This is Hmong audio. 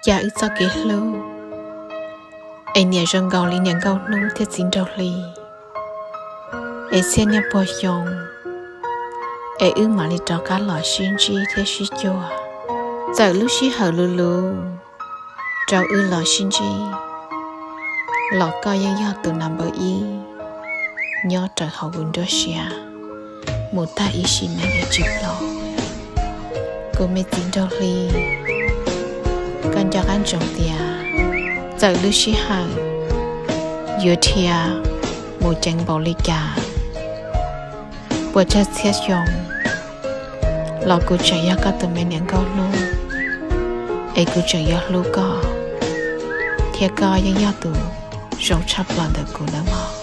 Cas wb txoj kev hlub es niam zoo nkaus li niam nkauj hnub thiab txiv nraug hli, es txhiab niaj puag xyoo, es wb mam li rov qab los sib ntsib thiab sib cuag. Txawm lub sij hawm luv luv rau wb los sib ntsib, los koj yeej yog tus number ib nyob raws hauv kuv nruab siab mus tag ib sim neej tsis ploj. Kuv me txiv nraug hli, koj nco qab ntsoov tias txawm lub sij hawm yuav dhia mus ceev npaum li cas, puas tsawg txhiab xyoo, los kuv tseem yog koj tus me niam nkauj hnub, es kuv tseem yuav hlub koj, thiab koj yeej yog tus zoo tshaj plaws ntawm kuv nawb mog.